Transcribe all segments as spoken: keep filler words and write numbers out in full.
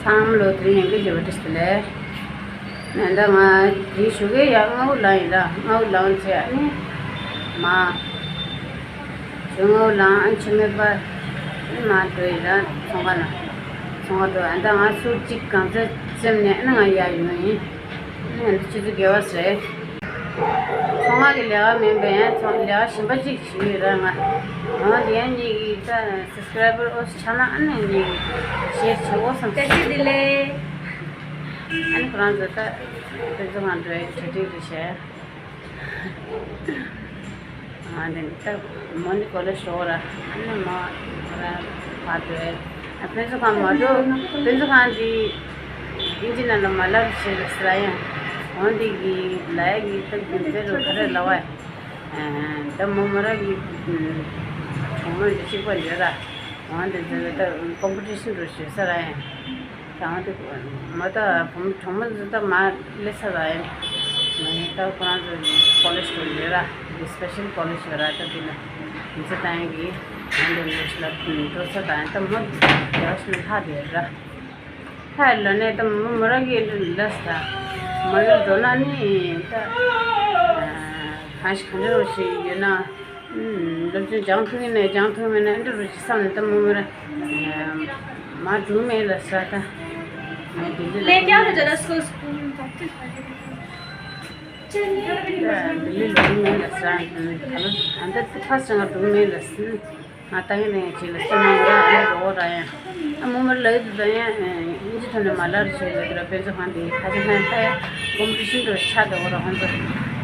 ཚང་མ་ལོ་དེ་རིང་ཡང་གི་བརྗེ་བ་དྲིས་ཏེ་ལས། ནན་ད་ང་དེ་ཞུ་གི་ཡ་ལྔ་བོ་ལངས་ཡིན་ད། ལྔ་བོ་ལངས་ཚེ་ཨ་ནི་མ། ཞུ་ལྔ་བོ་ལངས་ཨ་ནི་ཆུ་མེད་པ་ཨ་ནི་མ་འགྲོ་ཡིན་ད། ཚོང་ཁང་ན། ཚོང་ཁང་འགྲོ་ཨ་ནི་ད་ང་སུ་གཅིག་གང་ཚེ་བཙེམ་ནས་ཨ་ནི་ང་ཡ་ཡོང་ཡིན། ཨ་ནི་ཆུ་ཚོད་བརྒྱད་པ་ཟེར། ཚོང་ཁང་གི་ལས་ཀ་མིན་པའི་ཡང་ཚོང་ལས་ཀ་གཞན་པ་གཅིག་བྱེད་ཡོད་ར་ང་། འོ་དེ་ཡང་གཉིས་ཀྱི་ད་སབ་སི་ཀ་རའི་བར་ཨོ་ཆགས་ན་ཨ་ནི་གཉིས་ཀྱི་ཤེར་བྱེད་འོ་བསམ་བྱས། བཀྲ་ཤིས་བདེ་ལེགས། ཨ་ནི་ཁོ་རང་ཚོ་ད་དཔེ་མཛོད་ཁང་འགྲོ་ཡའི་གྲ་སྒྲིག་རེ་བྱས། ཨ་ནི་ད་མོ་ནི་ཀོ་ལེ་ཇི་འགྲོ་ར། ཨ་ནི་མོ་ཁོ་རང་ཕར་འགྲོ་ཡ། དཔེ་མཛོད་ཁང་མ་འགྲོ། དཔེ་མཛོད་ཁང་འདི་ཨིན་ཇི་ནང་ལ་མ་ལབ་ཞེས་ལ་ཟེར་ཡང་། འོན་ཏེ་གི་ལ་ཡ་གི་ད་རྒྱུ་མཚན་རུ་ག་རེ་ལབ་བ། ད་མོ་མོ་ར་གི་གྲོགས་མོ་འདི་གཅིག་པ་འདི་ར། འོན་ཏེ་འདི་ད་ཀོམ་པི་ཊི་ཤན་རུ་ཞུ་ས་ར་ཡང་། ད་འོན་ཏེ་མོ་ད་བུ་མོ་གྲོགས་མོ་འདི་ད་མ་སླེབས་ས་ར་ཡང་། ད་ཁོ་རང་ཚོ་ཀོ་ལེ་ཇི་རུ་ཡོད་ར། འདི་སི་པེ་ཤལ་ཀོ་ལེ་ཇི་ཡོད་ར། ད་འདི་ལ་འདི་ཚོ་ད་ཡང་གི་འོན་ཏེ་འདི་ལ་འགྲོ་ས་ད་ཡང་ད་མོ་རྒྱ་ཤིང་ལྷག་དེ་ར། ཧ་ལ་ནས་ད་མོ་མོ་རང་གི་འདི་ལས་ད་མ་ཡོད་འགྲོ་ན་ནི་ད་གང་ཞིག་གང་འདྲ་རོ་ཞིག་ཡོད་ན་སློབ་སྦྱོང་སྦྱང་ཐུབ་ཡིན་ནས་སྦྱང་ཐུབ་མེད་ན་འདྲ་རོ་ཞིག་བསམ་ནས་ད་མོ་མོ་རང་མ་འགྲོ་མེད་ལ་ས་ད་ལས་ཀྱང་ལ་ཇ་ལ་སྐོལ་སྐོལ་ད་ལྟ་ལས་འགྲོ་མེད་ལ་ས་ད་ལྟ་ཕ་སང་འགྲོ་མེད་ལ་ས། ང་ཏང་ཡིན་ནས་ཅིག་ལ་སེམས་ནང་ར་ཨ་འགྲོ་འོ་ར་ཡང་། ཨ་མོ་མར་ལ་ཡོད་དུ་ད་ཡང་ཨིན་ཇི་ཐོག་ནས་མ་ལར་བྱས་ལ་དུ་ར་དཔེ་མཛོད་ཁང་དེ་ཁ་ཆེ་ན་ད་ཡང་ཀོམ་པི་ཊི་ཤན་འགྲོ་ཆགས་འགྲོ་འོ་ར་ཧོན་ཚོ།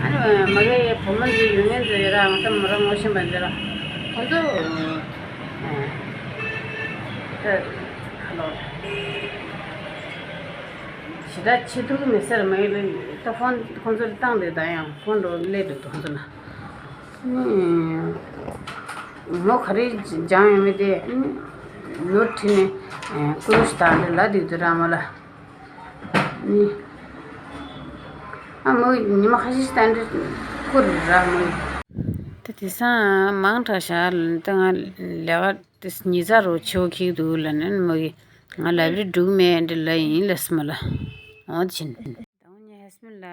ཨ་ནི་མ་གི་བུ་མོ་འདི་ཡོད་ངན་ཚོ་ཡོད་ར་ང་ད་མོ་ར་ངོ་ཤེས་པ་འདི་ར་ཧོན་ཚོ། ད་ཁ་ལོ་ཞེ་དྲག་བྱེད་ཐུབ་ཀྱི་མེད་ཟེར་མ་ཡོད་ལ་ད་ཕོན་ཁོང་ཚོར་བཏང་དེ་ད་ཡང་ཕོན་འགྲོ་སླེབས་འགྲོ་འདུག་ཧོན་ཚོ་ན། ལོ་ག་རེ་སྦྱངས་ཡོད་མེད་དེ་ནོར་ཁྲིད་ནས་ཀུ་རུ་ཞིག་དང་འདྲ་ལ་དུས་དུ་ར་མོ་ལ་ཨ་མོ་ཉི་མ་ཁ་ཤས་ཤིག་དང་འདྲ་ཀུ་རུ་ར་མོ་ད་དེ་སང་མང་དྲགས་ཤག་ད་ང་ལས་ཀ་དེ་ཉི་ཚ་རུ་ཆེ་བོ་ཁེག་འདུག་ལ་ནི་མོ་གི་ང་ལའི་བྲི་འགྲིག་མེད་འདྲ་ལ་ཡིན་ལ་སི་མོ་ལ་འོང་ཕྱིན། ད་ངའི་ཧས་བྷེན་ལ་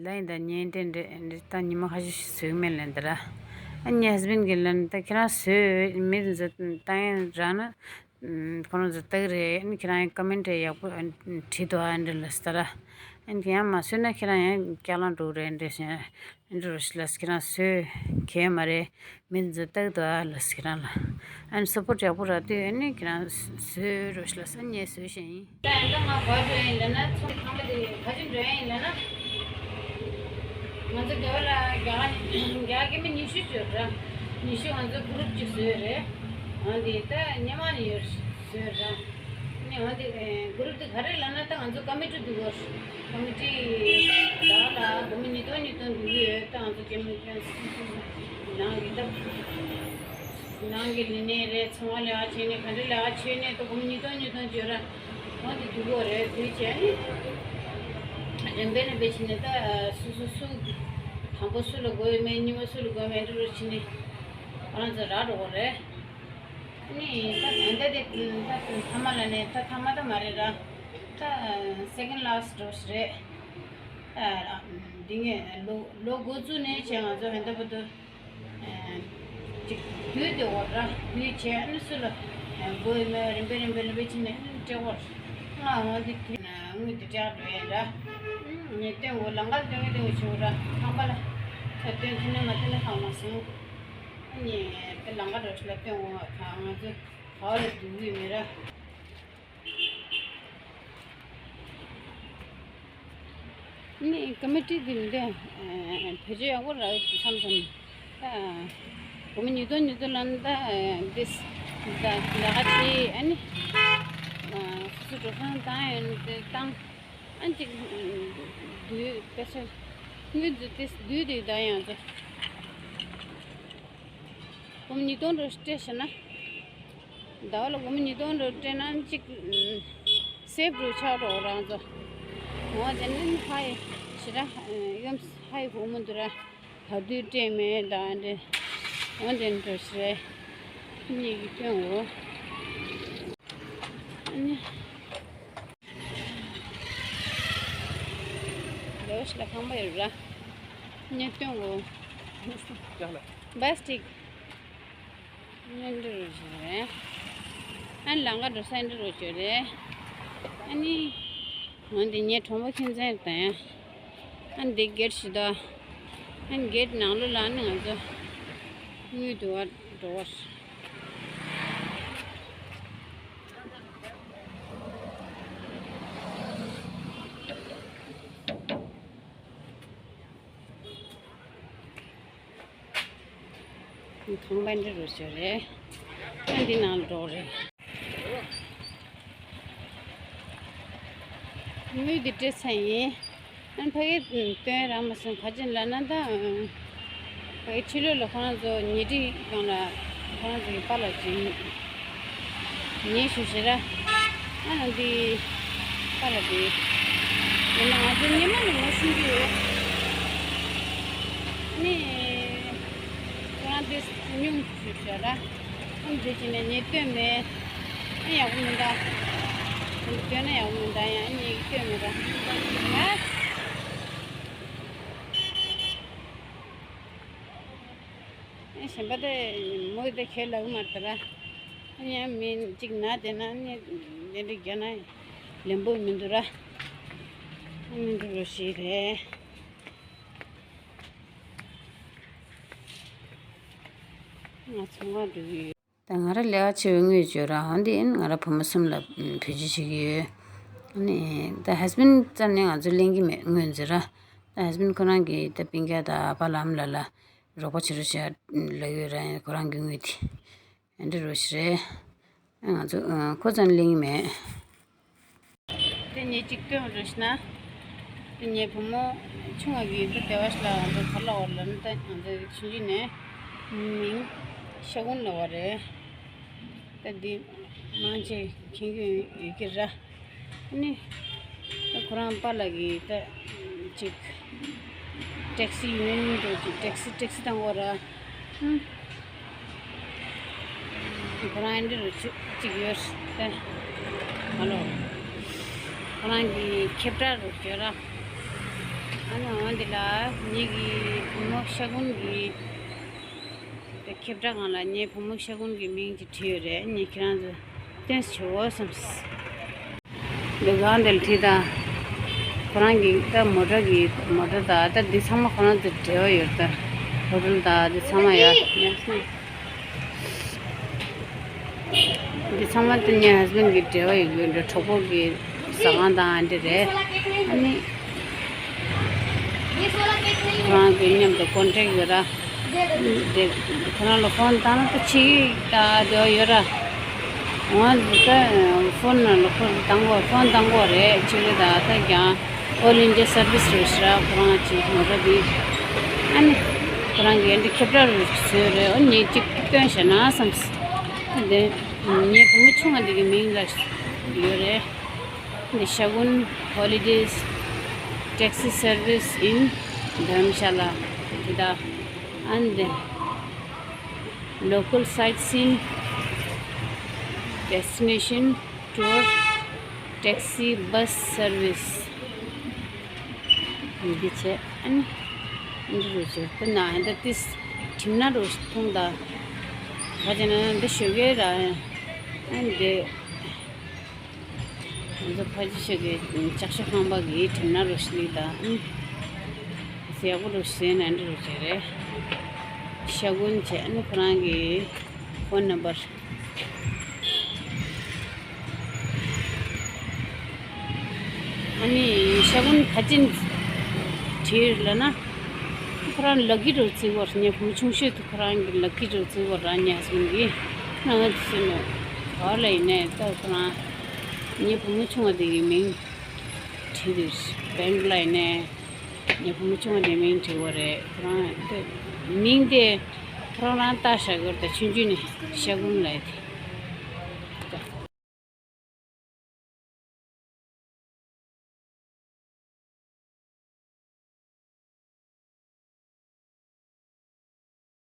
ལ་ཡིན་ད་ཉན་དེ་འདྲ་འདྲ་ད་ཉི་མ་ཁ་ཤས་ཤིག་བཟོས་མེད་ལན་ད་ར། ཨ་ངའི་ཧས་བྷེན་གྱིས་ལན་ད་ཁྱེད་རང་བཟོས་མེད་བཟོས་ད་ཡང་རག་ན་ཁོ་རང་བཟོས་ལྟ་གི་རེད། ཨ་ཁྱེད་རང་ཡང་ཀོ་མེན་ཊི་ཡག་པོ་བྲིས་འདུག་ཨ་འདྲ་ལ་ཟེར་ད་ར། ཨ་ཡང་མ་བཟོས་ན་ཁྱེད་རང་ཡང་སྐྱག་ལང་འགྲོ་གི་རེད་འདྲ་ཟེར། འདྲ་རོ་ཞིག་ལ་ཁྱེད་རང་བཟོས་གལ་མ་རེད། མི་འཛི་ཏག་ཏག་ལ་ཁྱེད་རང་ལ་ཨ་ནི་སབ་པོར་ཡག་པོ་རག་དུས་ཨ་ནི་ཁྱེད་རང་བཟོས་རོ་ཞིག་ལ་ས་ཉེ་བཟོས་བཞིན་ཡིན། ད་ཡིན་ད་ང་ག་འགྲོ་ཡིན་ལབ་ན་ཚོང་ཁང་པ་དེ་ག་ཅིག་འགྲོ་ཡིན་ལབ་ན། ང་ཚོ་རྒྱ་བ་ལ་རྒྱ་གར་རྒྱ་གར་སྐད་མི་ཉི་ཤུ་བྱོས་ར། ཉི་ཤུ་ང་ཚོ་གུ་རུབ་ཅིག་བཟོས་རེད། འོན་ཏེ་ད་སྔོན་མ་ནས་ཡོད་བཟོས་ར། ནི་འོན་ཏེ་གུ་རུབ་དེ་ག་རེ་ལབ་ན་ད་ང་ཚོ་ཀ་མི་ཊི་འདུག་གོ། ཀ་མི་ཊི་ད་ལ་སྒོར་མོ་ཉིས་སྟོང་ཉིས་སྟོང་འདུག་གི་ཡོད། ད་ང་ཚོ་སྐད་མི་སྐད་སོ་སོ་ནང་གི་ད་ནང་གི་ལས་གནས་རེད། ཚོང་བ་ལས་ཀ་བྱས་ནས་ག་འདྲ་ལས་ཀ་བྱས་ནས་ད་སྒོར་མོ་ཉིས་སྟོང་ཉིས་སྟོང་བརྗོད་ར། འོན་ཏེ་འདུག་གོ་རེད། དེ་བྱས་ནི་རིམ་པས་རིམ་པས་བྱས་ནས་ད་སོ་སོ་སུ་དང་པོ་སུ་ལ་དགོས་ཡོད་མེད་གཉིས་པ་སུ་ལ་དགོས་ཡོད་མེད་འདྲ་བོ་བྱས་ནས་ང་རང་ཚོ་རག་འགྲོ་གོ་རེད། ནི་ད་ད་དེ་ད་ཐ་མ་ལ་ནས་ད་ཐ་མ་ད་མ་རེད་ར། ད་སེ་ཀེན་ལ་སི་ཊི་ཌོ་སི་རེད། ད་འདི་ངས་ལོ་ལོ་འགོ་བཙུགས་ནས་བྱས་ང་ཚོ་ཧན་ད་བར་དུ་ཅིག་བསྡུས་ཏེ་འོ་ར་བསྡུས་བྱས་ནི་སུ་ལ་དགོས་ཡོད་མེད་རིམ་པས་རིམ་པས་རིམ་པས་ཕྱིན་ནས་ནི་སྤྲད་འོ། ང་འོ་འདི་དེ་ན་དངུལ་དེ་སྤྲད་འགྲོ་ཡིན་ར། ངས་སྟོན་འོ་ལམ་ཁ་ལ་སྟོན་གི་སྟོན་གི་བྱེད་འོ་ར་ཁང་པ་ལ་ད་སྟོན་ཐུབ་ན་མ་ཐུབ་ན་ཧ་མ་སོང་། ཨ་ནི་དེ་ལམ་ཁ་འགྲོ་ཤི་ལ་སྟོན་འོ་ད་ང་ཚོ་ག་བ་ལ་འདུག་གི་མེད་ར། ནི་ཀ་མི་ཊི་འདི་མི་འདྲ་བེད་སྤྱོད་ཡག་པོ་རག་གི་འདུག་བསམ་སོང་། ད་སྒོར་མོ་ཉིས་སྟོང་ཉིས་སྟོང་ལ་ནི་ད་འདི་ད་ལས་ཀ་བྱེད་ཨ་ནི་སོ་སོ་འགྲོ་སོང་བཏང་ཡོད་ནི་དེ་བཏང་ཨ་ནི་ཅིག་བསྡུས་པེ་སོ་དངུལ་འདི་དེ་བསྡུས་དེ་ད་ཡང་ཚོ། སྒོར་མོ་ཉིས་སྟོང་འགྲོ་སྤྲད་བྱས་ན། ཟླ་བ་ལ་སྒོར་མོ་ཉིས་སྟོང་འགྲོ་སྤྲད་ན་གཅིག་སེབ་འགྲོ་ཆགས་འགྲོ་རང་ཚོ། འོ་དེ་ནི་ཧ་ཡི་ཞེ་དྲག་ཡོམ་ཧ་ཡི་བུ་མོ་འདི་ར་ད་དུས་སྤྲད་མེད་ད་འདྲེ། འོ་དེ་འགྲོ་ཞེ་རེ་གཉིས་ཀྱི་སྟོན་འོ། ཨ་ནི། ཤི་ལ་ཁང་པ་ཡོད་ར། ཉེ་སྟོན་གོ། ཀྱང་ལ། བས་ཏིག་ཉེ་འདྲི་རུ་ཞིག་རེད། ཨན་ལང་ག་འགྲོ་ས་འདྲི་རུ་ཞིག་རེད། ཨ་ནི། ང་འདི་ཉེ་གྲོང་པ་ཁྱིམ་ཚན་དང་། ཨན་འདི་གེད་ཞིག་ད། ཨན་གེད་ནང་ལོ་ལ་ནི་ང་ཚོ། དངུལ་དུ་བ་འགྲོ་བར། ཁང་པ་འདི་རུ་ཞོ་རེད། ཨ་འདི་ནང་འགྲོ་རེད། དངུལ་འདི་སྤྲད་ཚར་ཡིན། ཨ་ཕ་གི་སྟོན་རང་མ་སོང་ག་ཅན་ལ་ན་ད། ཕ་གི་ཕྱི་ལོགས་ལ་ཁོ་རང་ཚོ་ཉེ་འཁྲིས་སྒང་ལ་ཁོ་རང་ཚོ་གི་པཱ་ལགས་ཅིག་ཉེ་ཞུ་ཞེ་ར། ཨ་ནི་འདི་པཱ་ལགས་འདི་ཡིན་ན་ང་ཚོ་ཉི་མ་ནས་ངོ་ཤེས་ཀྱི་ཡོད། ནི་ཁོ་རང་འདི་སྨྱུང་ཞུ་ཞེ་ར། ཨ་འདི་ཅི་ནས་ཉེ་སྟོན་མེད། ཨ་ཡག་པོ་མིན་ད། འདི་སྟོན་ན་ཡག་པོ་མིན་ད་ཡང་ཉེ་སྟོན་མེད་ད། ཨ། ཨེ་གཞན་པ་དེ་མོ་དེ་ཁས་ལེན་མ་ཐུབ་ར། ཨ་ནི་མི་གཅིག་ན་དེ་ན་ནི་དེ་འདྲ་རྒྱ་ན་ལེན་པོ་མི་འདུག་ར། ཨ་མི་འདུག་རོ་ཞིག་རེད། ང་ཚོང་པ་འགྲོ་གི་ཡོད། ད་ང་ར་ལས་ཀ་ཆེ་བའི་དངུལ་བཅོལ་ར་འོན་ཏེ་ཨིན་ང་ར་བུ་མོ་གསུམ་ལ་བུ་ཅི་བྱེད་ཀྱི་ཡོད། ཨ་ནི་ད་ཧས་བེན་ཙམ་ནས་ང་ཚོ་ལེན་གྱི་མེད་དངུལ་འཛིན་ར། ད་ཧས་བེན་ཁོ་རང་གིས་ད་སྤུན་ཀྱག་དང་ཨ་ཕ་ལམ་ལ་ལ། རོགས་པ་བྱེད་རོགས་བྱེད་ལབ་ཡོད་ར། ཁོ་རང་གི་དངུལ་དེ་འདྲ་རོགས་བྱེད་རེད། ང་ཚོ་ཁོ་ཚང་གླེང་མེད། དེ་ཉེ་གཅིག་སྟོན་རོགས་བྱེད་ན། དེ་ཉེ་བུ་མོ་ཆུང་བ་གི་དེ་དེ་བ་ཞིག་ལ་ང་ཚོ་ག་ལ་བར་ལ་ནི་ད་ང་ཚོ་ཆུང་ཆུང་ནས་མིང་ཤ་ཀུན་ལ་བ་རེད། ད་འདི་མང་ཆེ་མཁྱེན་གྱི་ཡོད་ཀྱི་ར། ནི། ད་ཁོ་རང་པཱ་ལགས་ཀྱིས་ད་ཅིག་ཊེག་སི་ཡུ་ནི་ཡན་འགྲོ་ཅིག་ཊེག་སི་ཊེག་སི་བཏང་གོ་ར། ཧུམ། ཁོ་རང་འདི་རུ་ཅིག་ཅིག་ཡོད་ད། ཧ་ལོ། ཁོ་རང་གི་ཁེབས་ཀྲ་རུ་ཡོད་ར། ཨ་ནི་འོན་ཏེ་ལ་ངེད་ཀྱི་བུ་མོ་ཤ་ཀུན་གྱི། དེ་ཁེབས་ཀྲ་སྒང་ལ་ངའི་བུ་མོ་ཤ་ཀུན་གྱི་མིང་ཅིག་བྲིས་ཡོད་རེད། ངས་ཁྱེད་རང་ཚོ་སྟོན་ཆོག་གོ་བསམས། འདི་སྒང་འདིར་བྲིས་དང་། ཁོ་རང་གི་ད་མོ་ཊ་གི་མོ་ཊ་དང་ད་འདི་ཚང་མ་ཁོ་རང་ཚོའི་འབྲེལ་བ་ཡོད་ད། ཧོ་ཊེལ་དང་འདི་ཚང་མ་ཡ་ཡ་སི། འདི་ཚང་མ་དེ་ངའི་ཧས་བེན་གྱི་འབྲེལ་བ་ཡོད་རྒྱུ་འདྲ་གྲོགས་པོ་གི་ཟ་ཁང་དང་འདི་རེད། ཨ་ནི། ཁོ་རང་གི་མཉམ་དུ་ཀོན་ཊེག་ཡོད་ར། འདི་ཁོ་རང་ལ་ཕོན་བཏང་ན་ད་ཕྱི་ད་དེ་ཡོད་ར། འོན་ད་ཕོན་ནང་ལ་ཕོན་བཏང་གོ་ཕོན་བཏང་གོ་རེད་ཕྱི་གི་ད་ད་ཀྱང་ཨོལ་ཨིན་ཌི་ཡ་སར་བིས་རེད་ཤི་ར། ཁོ་རང་གི་མོ་ཊ་འདི་ཨ་ནི་ཁོ་རང་གི་འདི་ཁེབས་ཀྲ་རུ་བཟོས་རེད། འོ་ངས་གཅིག་སྟོན་བྱས་ན་བསམས། འདི་ངའི་བུ་མོ་ཆུང་བ་འདི་གི་མིང་ལ་ཡོད་རེད། འདི་ཤ་ཀུན་ཧོ་ལི་ཌེས་ཊེག་སི་སར་བིས་ཨིན་དྷརམ་ཤ་ལ། འདི་ད་ཨན་འདི་ལོ་ཀལ་སའེཊ་སིན་ཌེ་སི་ཊི་ནེ་ཤན་ཊུར་ཊེག་སི་བྷ་སི་སར་བིས། འདི་བྱས་ཨ་ནི་འདི་རུ་བྱས་ཏེ་ན་འདི་ཏིས་ཁྲིམས་ན་རུ་མཐོང་ད། ཁ་ཅིག་ན་འདི་ཞོགས་ཀས་ར་ཨ་འདི་ང་ཚོ་ཕ་ཇི་ཞོགས་ཀས་ལྕགས་ཤོག་ཁང་པ་གི་ཁྲིམས་ན་རུ་ཤི་ལི་ད་ཨ་ནི་ཡག་པོ་རུ་ཤི་ན་འདི་རུ་བྱས་རེད། ཤ་ཀུན་བྱས་ཨ་ནི་ཁོ་རང་གི་ཕོན་ནམ་བར། ཨ་ནི་ཤ་ཀུན་ཕ་ཅིན་བྲིས་ལ་ན། ཁོ་རང་ལག་གི་རུ་བརྩི་བར་ངའི་བུ་མོ་ཆུང་ཤོས་དེ་ཁོ་རང་གི་ལག་གི་རུ་བརྩི་བར་རང་ཉལ་སོང་གི། ན་ང་ཚོ་ནས་ག་ལ་ཡིན་ནས་ད་ཁོ་རང་ངའི་བུ་མོ་ཆུང་བ་དེ་གི་མིང་བྲིས་ཏེ་བེང་ལ་ཡིན་ནས་ངའི་བུ་མོ་ཆུང་བ་དེ་མིང་བྲིས་བ་རེད། ཁོ་རང་དེ་མིང་དེ་ཁོ་རང་རང་བཏགས་བཞག་གི་རེད། ད་ཆུང་ཆུང་ནས་ཤ་ཀུན་ལ་ཡི་དེ།